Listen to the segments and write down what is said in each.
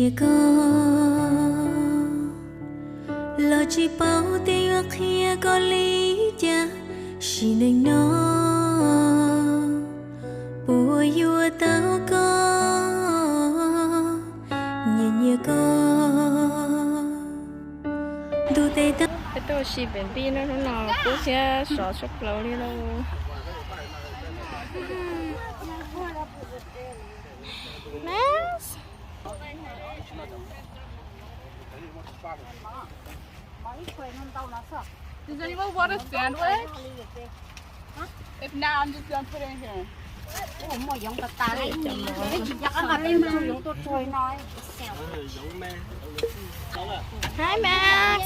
Nyiam koj los tsis paub tias yuav qhia koj li cas, sim neej no puas yuav tau koj, nyiam nyiam koj. Ntuj tes taw. Peb tuaj ua si pem npij no, hnub no kub thiab sov tshaj plaws li lauj. Does anyone want a sandwich? If not, I'm just gonna put it here. Hi Max.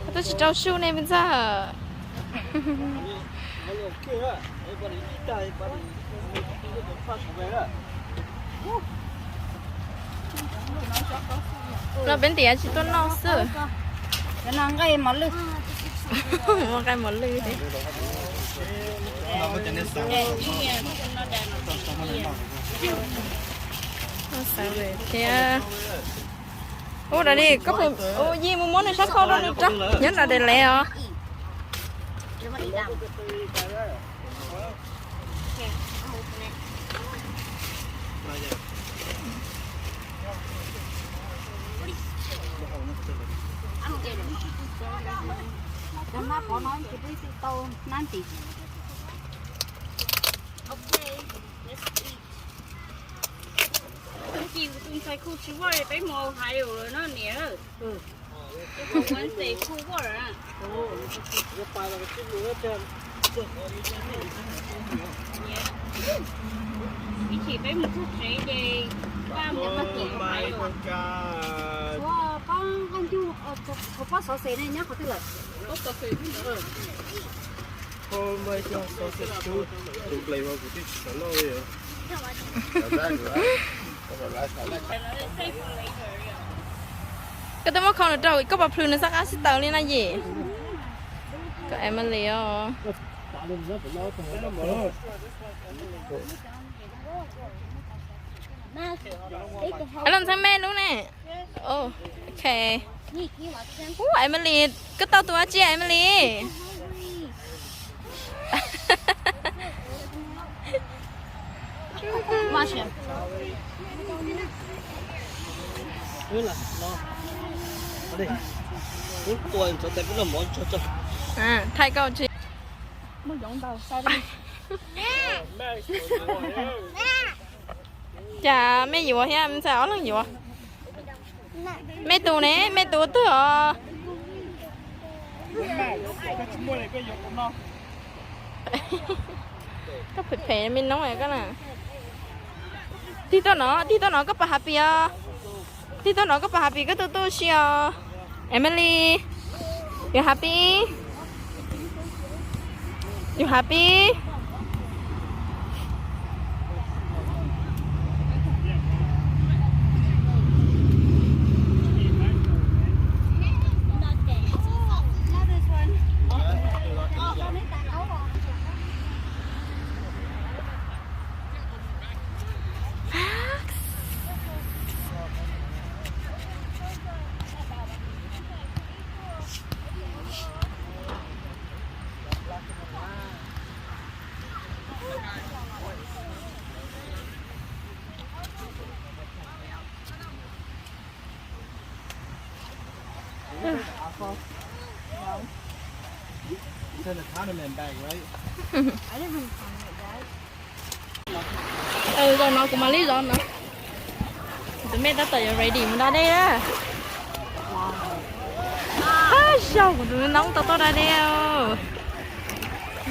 Koj twb tsis rau su ne me ntxawg. Los peb ntiav tsis tuaj noj xwb. Muaj nqaij mos lwj thiab. Ua dab tsi koj pheej ua Yij mus muab nws sab khau rau nws rau nyob nram daim lev os. Tus ntxhais khu tsis voj peb mus hais lawm no niam. Ib chim peb mus txog tsev ces pab mus hais lawm. Pob xov xwm ne nyob qhov twg lawm? Koj twb muab khau nws rau koj pov plhws nws xab qab sib taws li na yim. Koj Emily os. Los ntxhee me lub ne. Ok. Ub, Emily, koj tau tus dab tsi Emily? Thaij koj tsis. Cas mej yuav thiab, ntxhais ob leeg yuav. Mej tus ne, mej tus twg os? Koj phem phem me noob koj na. Tig tuaj no, tig tuaj no koj pab happy os. Tig tuaj no koj pab happy koj tu tu si os. Emily, you happy? You happy? Zaum no kuv mam li zov no. Tus mej tab tom yuav ready mus da dej. Ab, zaug kuv tus noob tau tuaj da dej.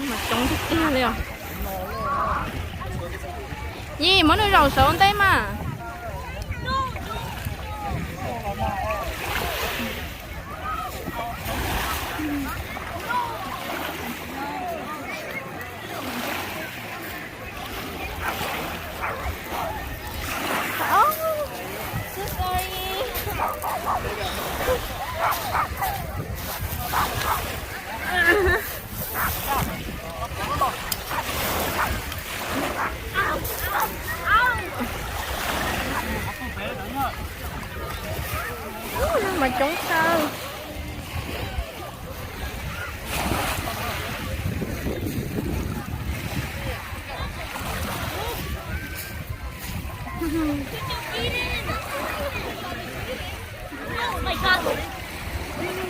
Mas coob tiag tiag li os. Yij, muab nws zaum saud ua ntej mas. Mas coob xwb.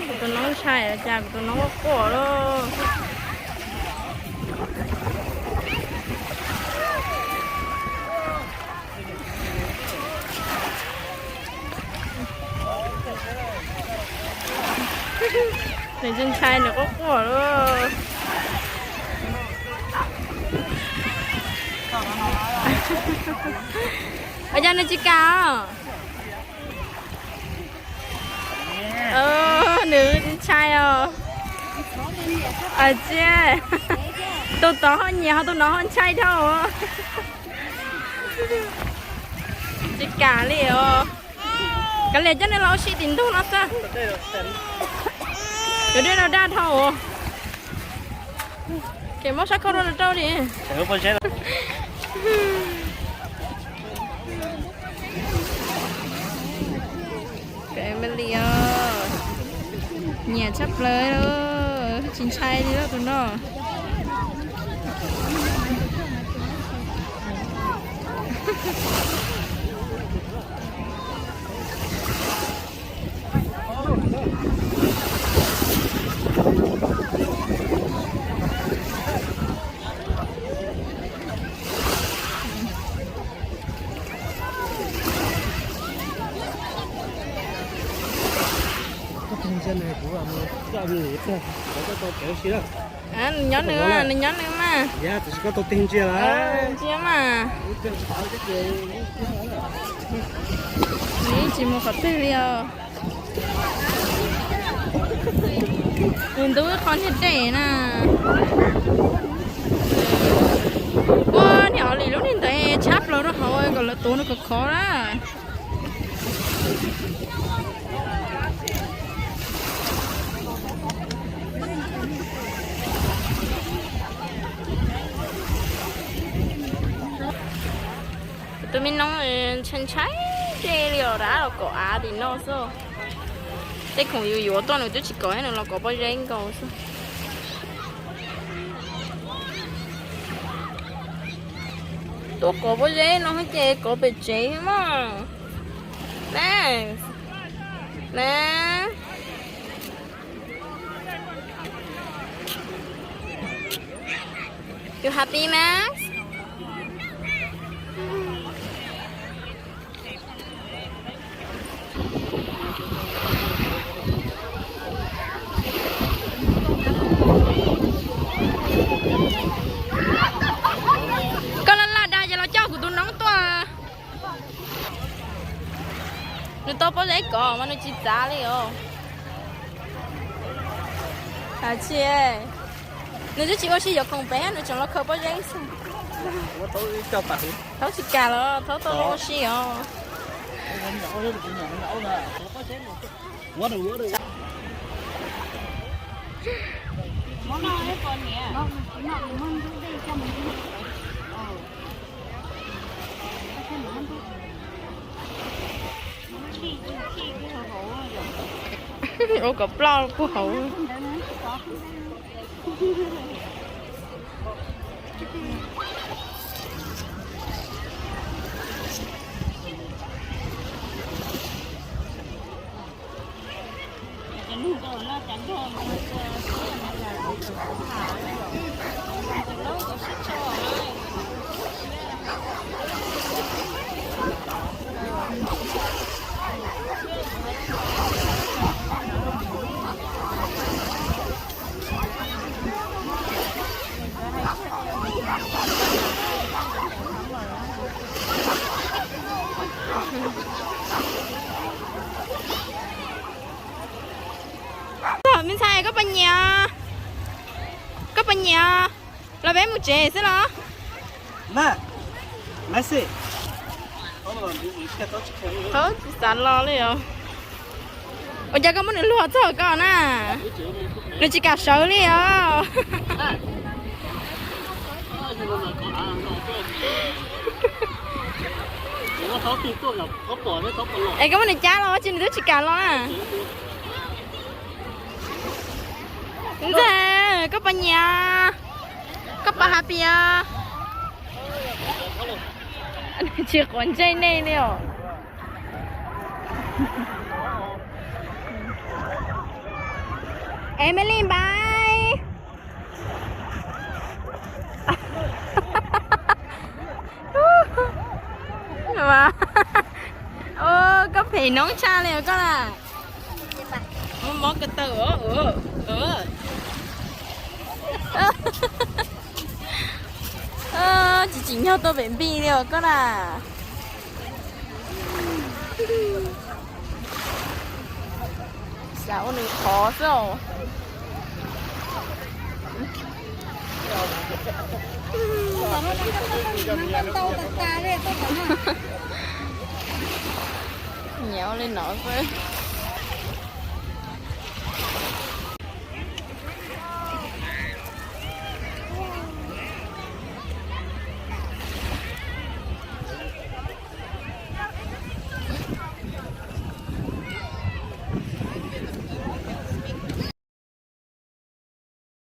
Kuv tus noob ntshai cas kuv tus noob quaj quaj lawm. Nws tsis ntshai, nws quaj quaj lawm. Ua cas nws tsis kam os? Nws tsis ntshai os. Tsis, tus tod ho nyiam ho tus no ho ntshai dhau. Tsis kam li os. Kav liam coj nws los ua si tim ntug no xwb. Yuav dej no daj dhau. Ces muab sab khau rau rau li. Family os, nyiam tshaj plaws, tsis ntshai li tus no. Nws nyob nws, nws nyob nws mas. Ntsia mas. Nws tsis mus qhov twg li os. Nws ntub ib qho niag dej na. Ua niam li lub niag ntawd tshab plaws rau hauv kom lawv tuav nws khov khov na. Tus me noob ntshai ntshai dej li os, rov los kom av tim no xwb. Tej khoom yus yuav tuaj nws twb tsis kom thiab, nws los kov pob zeb nkaus xwb. Tuaj kov pob zeb no ces kov pem tsev mas. Max, Max, you happy, Max? Koj laj laj dag ces los coj kuv tus noob tuaj. Nws tau pob zeb kov mas nws tsis txav li os. Tsis, nws twb tsis ua si yuav khoom pem, nws tseem los khaws pob zeb xwb. Thaub tsis kam los thaub tau ua si os. Ua kom ploj puag hauv. Me ntxhais, koj puas nyiam? Koj puas nyiam? Los peb mus tsev xwb los? Tsis xav los li os. Ua cas koj muab nws luag txog koj na? Nws tsis kam sawv li os. Es koj muab nws cab los tsis nws twb tsis kam los na. Ntxawg, koj puas nyiam? Koj puas happy os? Tsis quav ntsej nej li os. Emily bye. Koj phem noob tshaj li koj na. Mob ko taw. Tsis tsim nyog tuaj pem npij li os koj na. Xav ua nws qhov xwb os. Nyiam ua li no xwb.